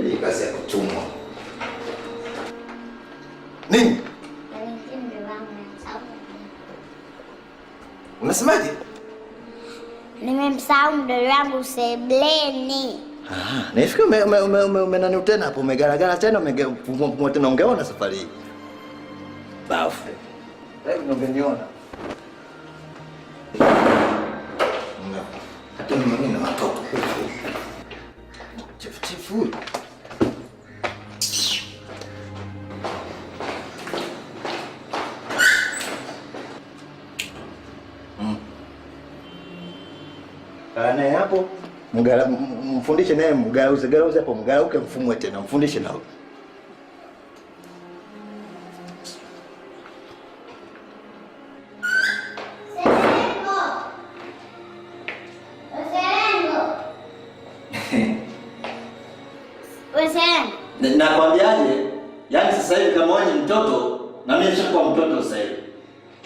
Hii kazi ya kutumwa. Nini? Unasemaje? Nimemsahau mdoli wangu sebleni. Ah, nafikiri ume nani tena hapo, umegaragara tena, umepumua tena, ungeona safari hii. Bafu. Hebu ungeniona. Hata mimi na watoto. Chifu chifu. Naye hapo mfundishe naye mgauze gauze hapo, mgauke mfumwe tena, mfundishe nao. Nakwambiaje? Yaani sasa hivi kama wewe ni mtoto na mimi nishakuwa mtoto sasa hivi.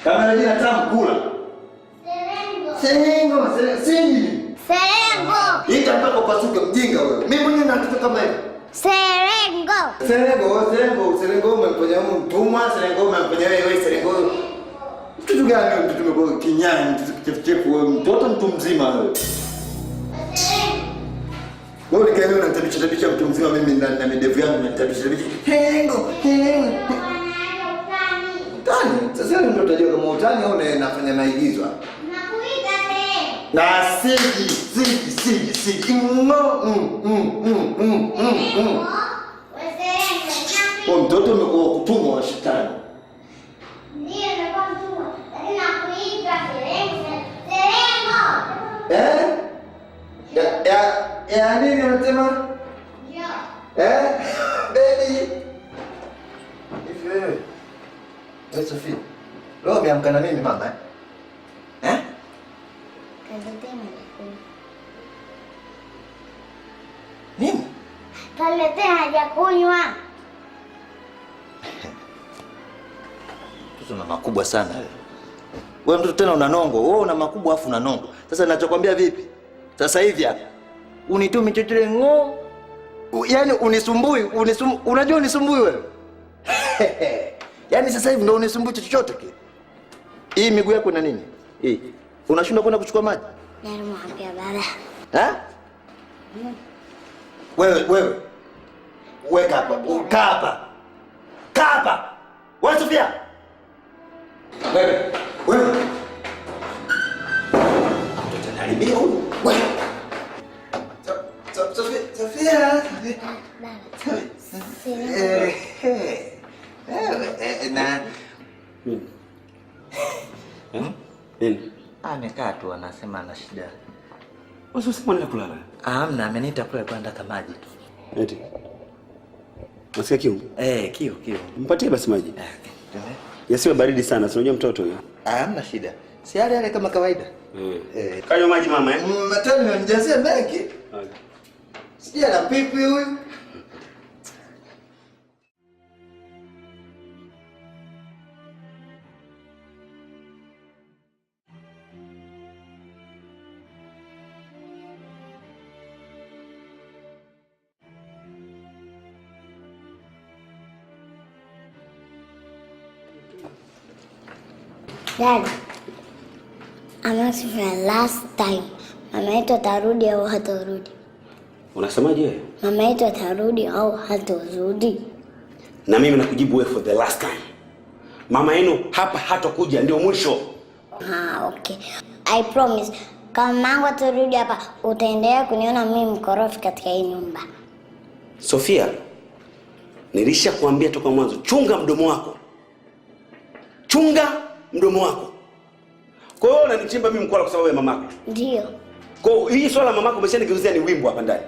Kama ile jina tamu kula. Serengo, serengo, siji. Serengo. Ita mpaka upasuke mjinga wewe. Mimi mwenyewe na mtoto kama hivi. Serengo. Serengo, serengo, serengo umemfanya mtumwa, serengo umemfanya wewe serengo. Mtoto gani wewe, mtoto umekuwa kinyani, mtoto kichefuchefu wewe, mtoto mtu mzima wewe. Wewe ulikaa leo unanitabisha tabisha mtu mzima, mimi na midevu yangu unanitabisha tabisha. Hengo, hengo. Utani? Sasa wewe ndio utajua kama utani au nafanya maigizo hapa. Nakuita Serengo. Na siji, siji, siji, siji. Wewe mtoto umekuwa kutumwa wa shetani. Ndiyo, nimekuwa mtumwa. Lakini nakuita Serengo. Serengo. Eh? Ya nini unasema? Ndio. Eh? Baby. Hivi wewe. Wewe Sofia. Leo umeamka na mimi mama eh? Eh? Nini? Kaletea hajakunywa. Mtoto una makubwa sana wewe. Wewe mtoto tena una nongo. Wewe una makubwa afu una nongo. Sasa ninachokwambia vipi? Sasa hivi hapa unitume chochote ngo. Yaani unisumbui, unajua unisumbui wewe. Yaani sasa hivi ndio unisumbui chochote kile. Hii miguu yako ina nini? Hii. Unashindwa kwenda kuchukua maji? Nilimwambia baba. Ha? Wewe, wewe. Weka hapa. Kaa hapa. Kaa hapa. Wewe Sofia. Wewe. Wewe. Mtoto anaharibia huyu. Wewe. Sofia, Sofia. Na nini? Nini? Amekaa tu anasema ana shida. Wewe usisema nenda kulala. Hamna, ameniita kule kwa nataka maji tu. Eti. Unasikia kiu? Kiu, kiu. Mpatie basi maji. Okay. Tuende. Yasiwe baridi sana, si unajua mtoto huyo. Hamna shida. Si yale yale kama kawaida. Kanywa maji mama eh? Matani nimemjazia mengi. Okay. Sijui ana pipi huyu. Dad, I'm asking for the last time. Mama yetu atarudi au hatarudi? Unasemaje wewe? Mama yetu atarudi au hatarudi? Na mimi nakujibu wewe for the last time. Mama yenu hapa hatakuja, ndio mwisho. Okay. I promise. Kama mamangu atarudi hapa, utaendelea kuniona mimi mkorofi katika hii nyumba. Sofia, nilishakwambia toka mwanzo, chunga mdomo wako. Chunga mdomo wako. Kwa hiyo unanichimba mimi mkwala kwa sababu ya mamako? Ndio. Kwa hiyo hii swala mamako umeshanigeuzia ni wimbo hapa ndani.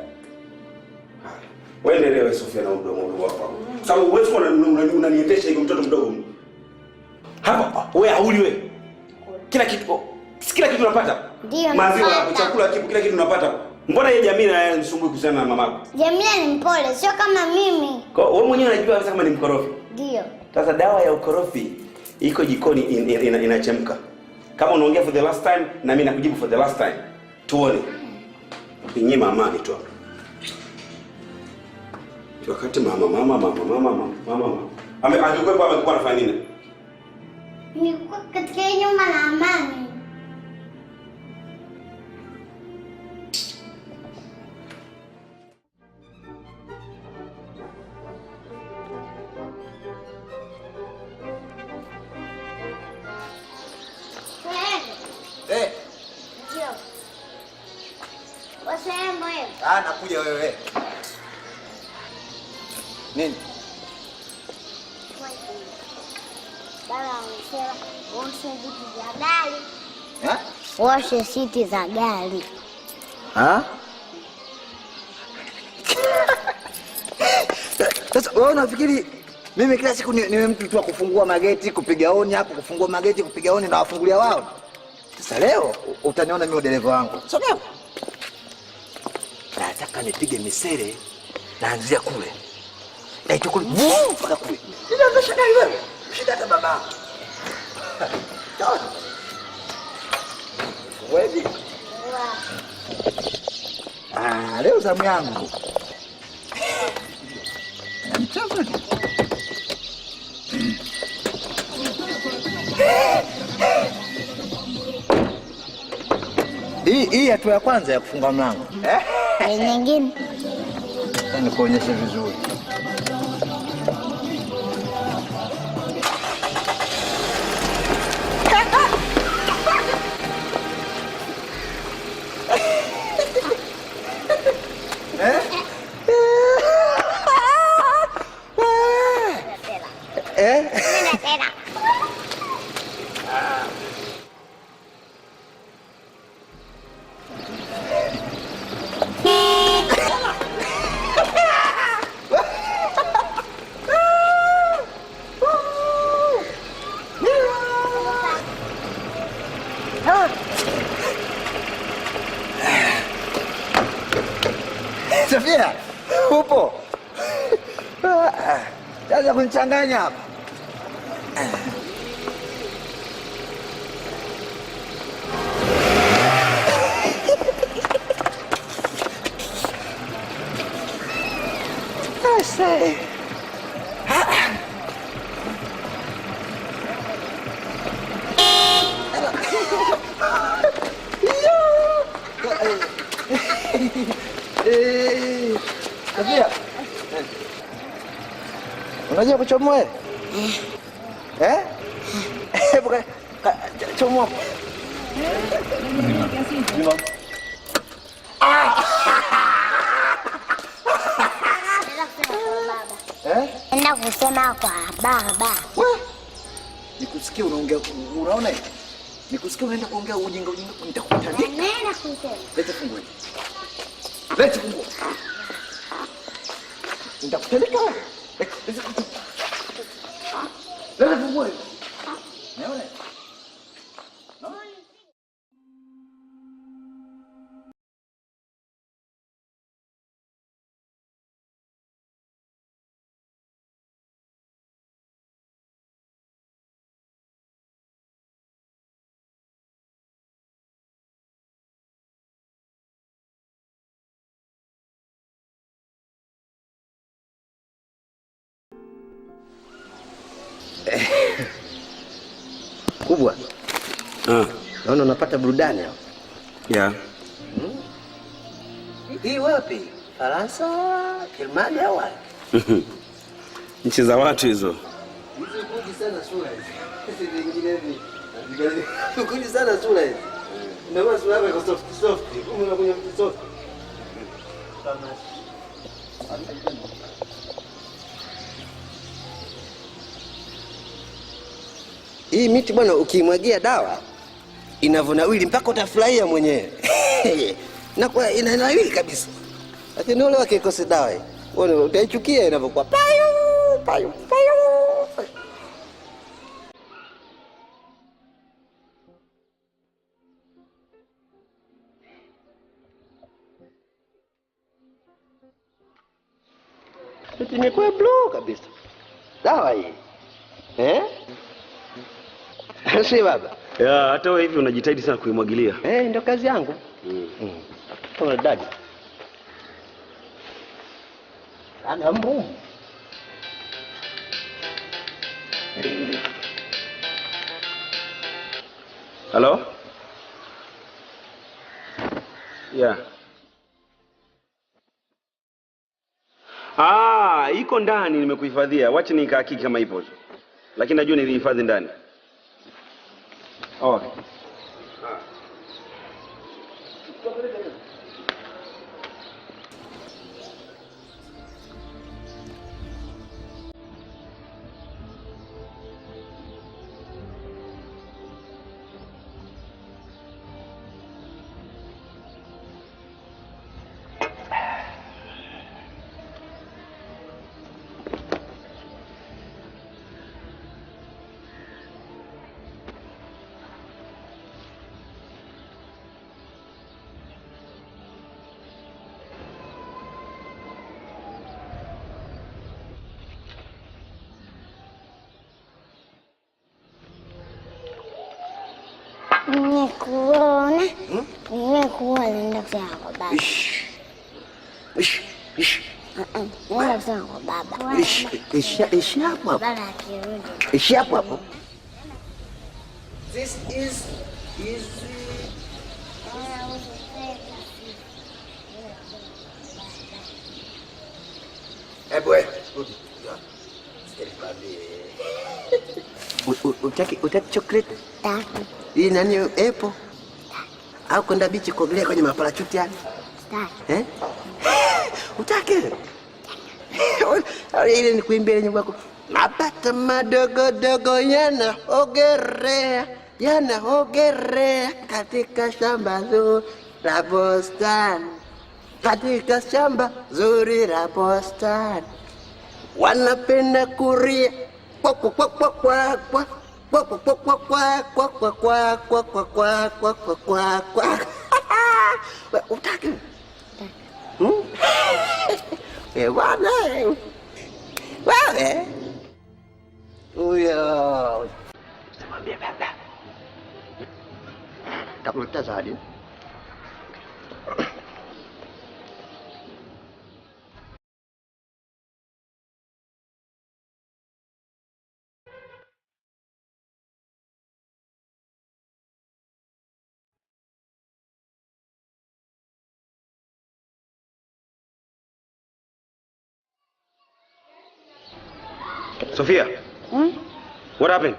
Wewe endelea wewe Sofia na mdomo wako. Sababu wewe sio unaniendesha hivi mtoto mdogo. Hapa wewe hauli wewe. Kila kitu, kila kitu unapata. Ndio, Maziwa, napata. chakula kipo, kila kitu unapata. Mbona yeye Jamila ananisumbua kuhusiana na mamako? Jamila ni mpole, sio kama mimi. Kwa hiyo wewe mwenyewe unajua kabisa kama ni mkorofi. Ndio. Sasa dawa ya ukorofi iko jikoni inachemka. Kama unaongea for the last time na mimi nakujibu for the last time. Tuone. Ninyima amani tu. Wakati mama mama mama mama mama mama. Angekuwepo hapa angekuwa anafanya nini? Nilikuwa katika hii nyumba na amani. Eh. Ah, nakuja wewe. Nini? Baba amesema oshe viti vya gari. Eh? Oshe siti za gari. Ah? Sasa wewe unafikiri mimi kila siku niwe mtu tu wa kufungua mageti, kupiga honi hapo, kufungua mageti, kupiga honi na wafungulia wao? Sasa leo utaniona mimi dereva wangu. Sogea. Nataka nipige misere naanzia kule. Na ichukue mpaka kule. Ninaendesha gari wewe. Shida hata baba. Wewe. Ah, leo zamu yangu. Mchezo. Hii hatua ya kwanza ya kufunga mlango. Eh? Nyingine. Sasa nikuonyeshe vizuri. Eh? Eh? Tena. Sofia, upo? Sasa kunichanganya hapa. I say. Sofia. Unajua kuchomoa wewe? Eh? Hebu chomoa. Eh? Nenda kusema kwa baba. Wewe? Nikusikie unaongea, unaona hivi? Nikusikie unaenda kuongea ujinga ujinga, nitakutandika. Nenda kusema. Leta funguo. Leta funguo. Nitakutandika wewe. Leta funguo. Naona? Kubwa. Naona unapata burudani hapo. Yeah. Hii wapi? Faransa, Jerumani au wapi? Nchi za watu hizo. Hizo kuji sana sura hizi. Hizi vingine hivi. Kuji sana sura hizi. Ndio sura yako iko soft soft. Kumbe unakuja mtu soft. Hii miti bwana ukiimwagia dawa inavonawili mpaka utafurahia mwenyewe. Na kwa inanawili kabisa. Lakini ule wake ikose dawa hii. Wewe utaichukia inavyokuwa payu payu payu. Miti imekuwa blue kabisa. Dawa hii. Eh? Si baba. Ya, hata wewe hivi unajitahidi sana kuimwagilia. Eh, ndio kazi yangu. Kama dadi. Ana mbu. Hello? Yeah. Ah, iko ndani nimekuhifadhia. Wacha nikahakiki kama ipo. Lakini najua nilihifadhi ndani. Okay. Nimekuona. Nimekuona, nenda kusema kwa baba. Ish. Ish. Ish. Nenda kusema kwa baba. Ish. Ish. Ish hapo hapo. Baba akirudi. Ish hapo hapo. This is easy. Hebu wewe, rudi. Utaki chocolate? Taki. Hii nani apple? Au kwenda bichi kuogelea kwenye maparachuti yani? Sitaki. Eh? Utaki? Ile ni kuimbia nyimbo yako. Mabata madogo dogo yanaogelea, yanaogelea katika shamba zuri la bustani. Katika shamba zuri la bustani. Wanapenda kuria. Kwa kwa kwa kwa kwa kwa. Kwa kwa kwa kwa kwa kwa kwa kwa kwa kwa kwa kwa kwa kwa kwa. Utaki? Eh, bwana. Wewe. Huyo. Usimwambie baba. Takuletea zawadi. Sofia. What happened?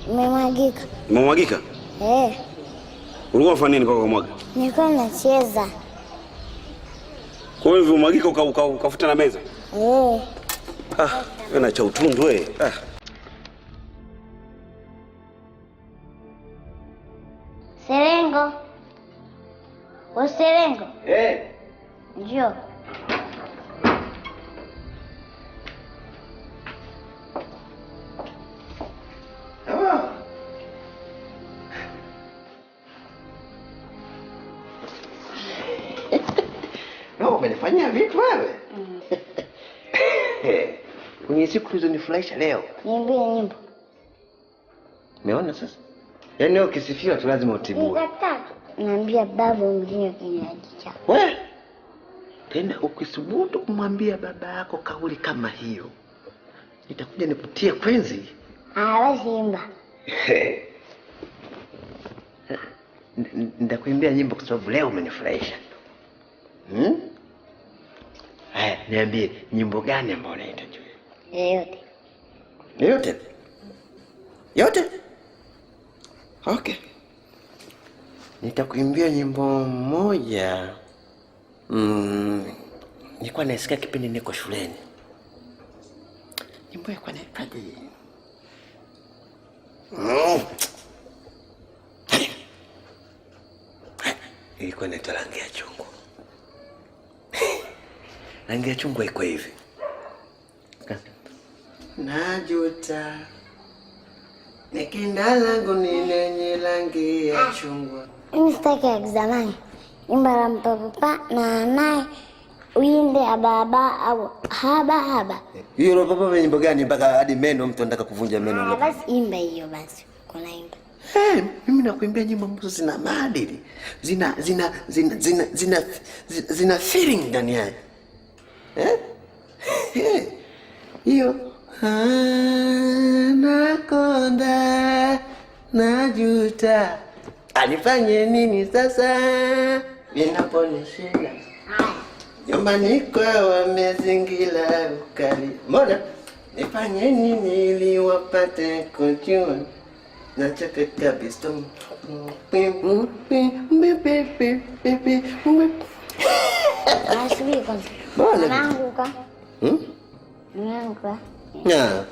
Nimemwagika. Umemwagika? Eh. Ulikuwa unafanya nini kwa kumwaga? Nilikuwa nacheza. Kwa hiyo umemwagika ukafuta na meza? Eh. Ah, wewe na cha utundu wewe. Ah. Serengo. Wewe Serengo? Eh. Njoo. Umenifanyia vitu wewe. Kwenye siku ulizonifurahisha leo. Niimbie nyimbo. Umeona sasa? Yaani wewe ukisifiwa tu lazima utibue. Nikataka. Naambia baba umnywe kinywaji chako. We? Tena ukisubutu kumwambia baba yako kauli kama hiyo, nitakuja nikutie kwenzi. Ah, basi imba. Nitakuimbia nyimbo kwa sababu leo umenifurahisha. Haya, niambie nyimbo gani ambayo unahitaji? Yoyote. Yoyote? Yote? Okay. Nitakuimbia nyimbo moja. Nilikuwa naisikia kipindi niko shuleni. Nyimbo ilikuwa inaitwaje? Ilikuwa inaitwa Rangi ya Chungwa. Rangi ya chungwa iko hivi. Najuta nikinda langu ni lenye rangi ya chungwa. Mimi sitaki ya zamani. Nyumba la mpapapa na naye uinde ababa au haba haba. Hiyo papa ni nyimbo gani mpaka hadi meno mtu anataka kuvunja meno? Ah, basi imba hiyo basi. Kuna imba. Hey, mimi nakuimbia nyimbo ambazo zina maadili, zina feeling ndani yake. Eh? Hiyo nakonda najuta, alifanye nini sasa vinaponishinda nyumbani kwa wamezingira ukali, mbona nifanye nini ili wapate kujua nacheka kabisa. Nasubiri kwanza. Mbona? Mamangu ka. Mamangu ka. Yeah.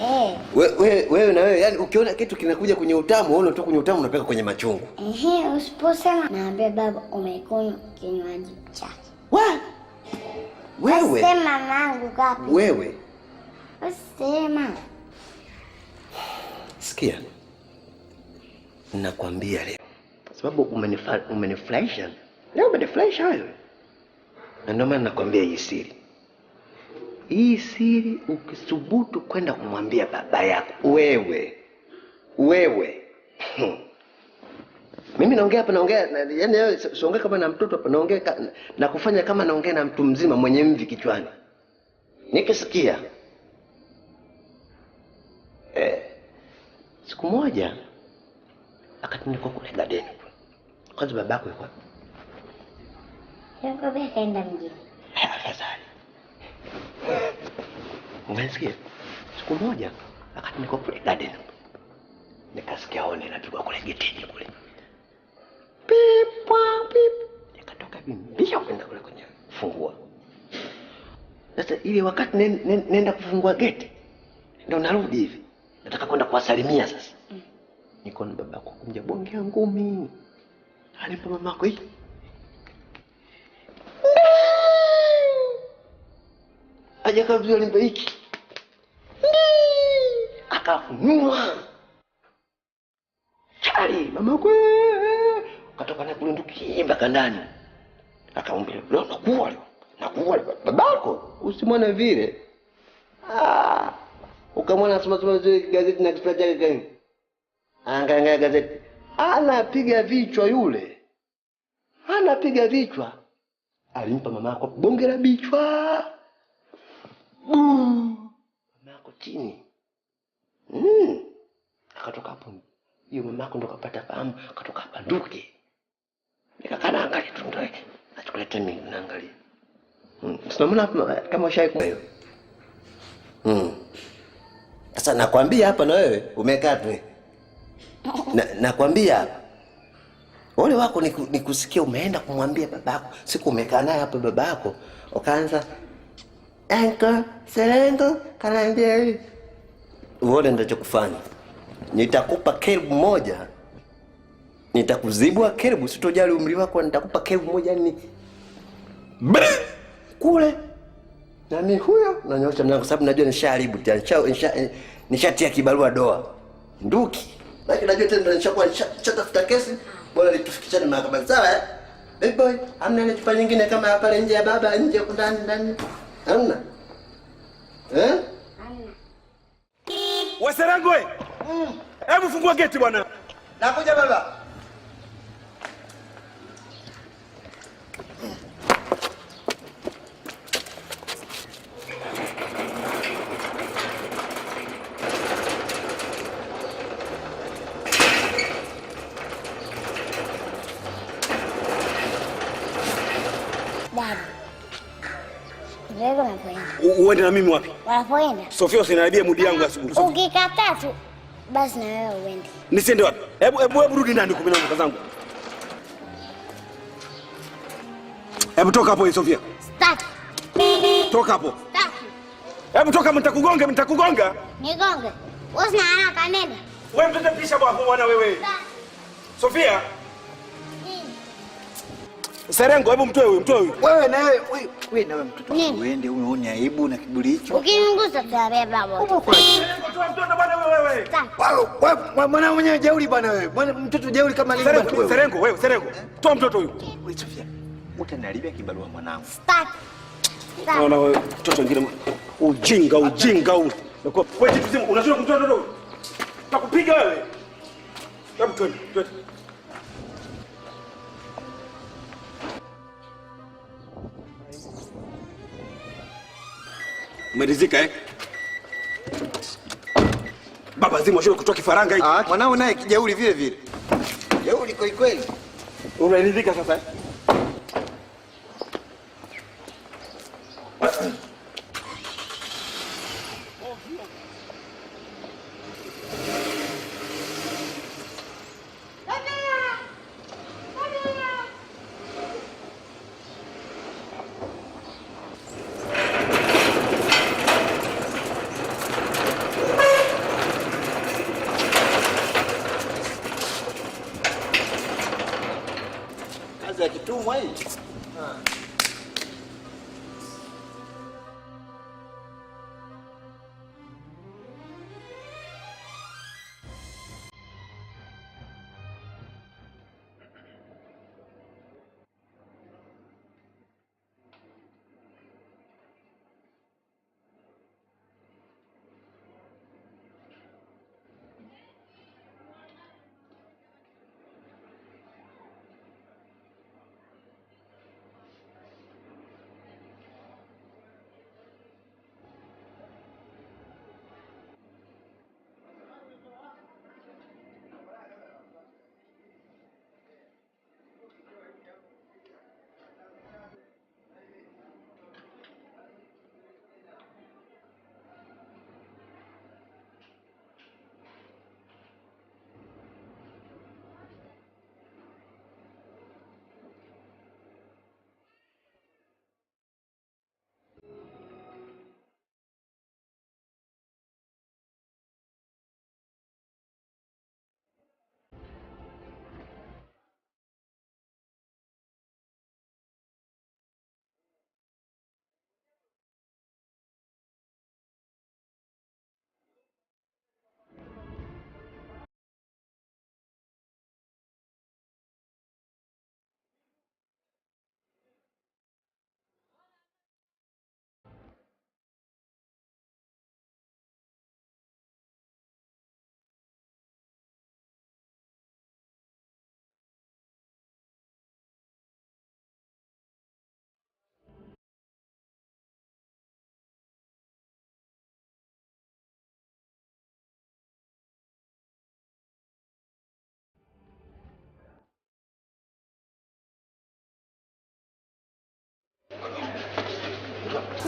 Eh. Wewe na wewe, yani ukiona kitu kinakuja kwenye utamu, wewe unatoka kwenye utamu unapeka kwenye machungu. Ehe, usiposema naambia baba umekunywa kinywaji chake. Wewe. Sema mamangu kapi. Wewe. Sema. Sikia. Nakwambia leo. Sababu umenifurahisha. Leo umenifurahisha wewe. Na ndio maana nakwambia hii siri. Hii siri ukisubutu kwenda kumwambia baba yako wewe. Wewe. Mimi naongea hapa, naongea yani wewe siongee kama na mtoto hapa, naongea na kufanya kama naongea na mtu mzima mwenye mvi kichwani. Nikisikia. Siku moja akati niko kule garden. Kwanza babako yuko wapi? Yuko kaenda mjini. Afadhali. Unasikia? Siku moja akati niko kule garden. Nikasikia honi inapigwa kule getini kule. Pip pip. Nikatoka mbio kwenda kule kwenye fungua. Sasa ile wakati nenda kufungua geti ndio narudi hivi. Nataka kwenda kuwasalimia sasa. Niko na babako kumja bonge ngumi. Alimpa mamako hii. Aje kabisa alimpa hiki. Akafunua. Chali mamako katoka na kule nduki mpaka ndani. Akamwambia leo nakuwa leo. Nakuwa babako usimwone vile. Ah, ukamwona soma soma zile gazeti na kichwa chake gani? Angalia gazeti. Anapiga vichwa yule. Anapiga vichwa. Alimpa mamako bonge la bichwa. Buu. Mamako chini. Akatoka hapo. Hiyo mamako ndo kapata fahamu, akatoka hapa nduki. Nikakaa naangalia tu ndo. Nachukulia mimi naangalia. Sina hapa kama ushai hiyo. Sasa nakwambia hapa na wewe umekaa tu. Nakwambia hapa. Wale wako nikusikia umeenda kumwambia babako. Siku umekaa naye hapa babako, ukaanza Uncle Serengo kanaambia hivi. Uone nitachokufanya. Nitakupa kelbu moja. Nitakuzibua kelbu, sitojali umri wako, nitakupa kelbu moja ni kule. Na mimi huyo nanyosha mlango sababu najua nishaharibu tayari. Nishatia kibarua doa. Nduki. Lakini najua tena nishakuwa nishatafuta kesi, bora nitufikishane mahakamani. Sawa eh? Big boy, hamna ile chupa nyingine kama hapa nje ya baba, nje huko ndani ndani. Hamna. Eh? Hamna. Waserango wewe. Hebu fungua geti bwana. Nakuja baba. Uende na mimi wapi? Wanapoenda. Sofia usiniharibie mudi yangu asubuhi. Ukikataa tu basi na wewe uende. Nisiende wapi? Hebu rudi ndani huko mimi zangu. Hebu toka hapo Sofia. Sitaki. Toka hapo. Sitaki. Hebu toka, nitakugonga, nitakugonga. Nigonge. Wewe una haraka nenda. Wewe mtoto pisha bwana wewe. Sofia. Serengo, hebu mtoe huyu, mtoe huyu. Wewe na wewe, wewe na wewe mtoto uende uone aibu na kiburi hicho. Ukinigusa tutabeba bwana. Serengo, toa mtoto bwana wewe. Wewe mwana mwenyewe jeuri bwana wewe. Bwana mtoto jeuri kama nini bwana wewe. Serengo, wewe Serengo. Toa mtoto huyu. Wewe Sofia, utaniharibia kibarua mwanangu. Sitaki. Unaona wewe mtoto mwingine ujinga ujinga huu. Wewe kitu mzima unashindwa kumtoa mtoto huyu. Nitakupiga wewe. Hebu twende, twende. Umeridhika eh? Baba zima shule kutoa kifaranga hiki. Ah, mwanao naye kijeuri vile vile. Jeuri kweli kweli. Umeridhika sasa eh? Kazi ya kitumwa hii.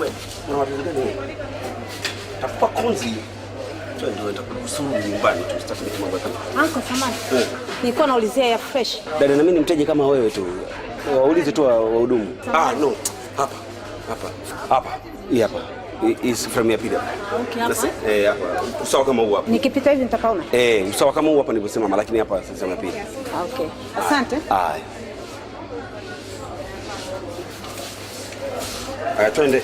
Wewe una matatizo gani wewe? Takupa konzi. Twende ndio nitakusuru nyumbani tu sitaki mtu mambo yako. Anko samani. Nilikuwa naulizia ya fresh. Dada na mimi ni mteja kama wewe tu. Waulize tu wahudumu. Ah no. Hapa. Hapa. Hapa. Hii hapa. Hii frame ya pili hapa. Okay, hapa. Sasa hapa. Usawa kama huu hapa. Nikipita hivi nitapaona. Usawa kama huu hapa niliposimama, lakini hapa sasa ya pili. Okay. Asante. Haya. Haya twende.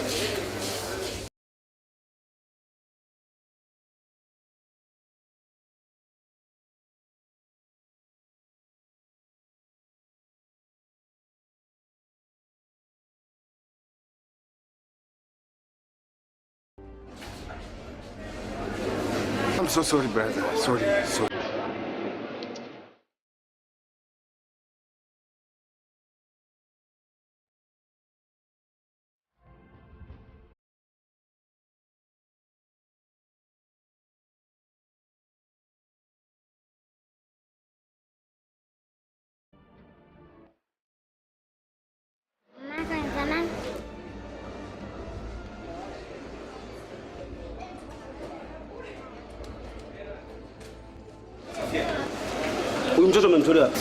I'm so sorry, brother. Sorry, sorry. Mama zamani. Huyu mtoto umemtolea wapi?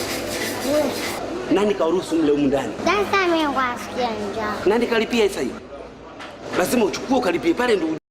Nani karuhusu mle humu ndani? Sasa mimi nasikia njaa. Nani kalipia sasa hivi? Lazima uchukue ukalipie pale ndio.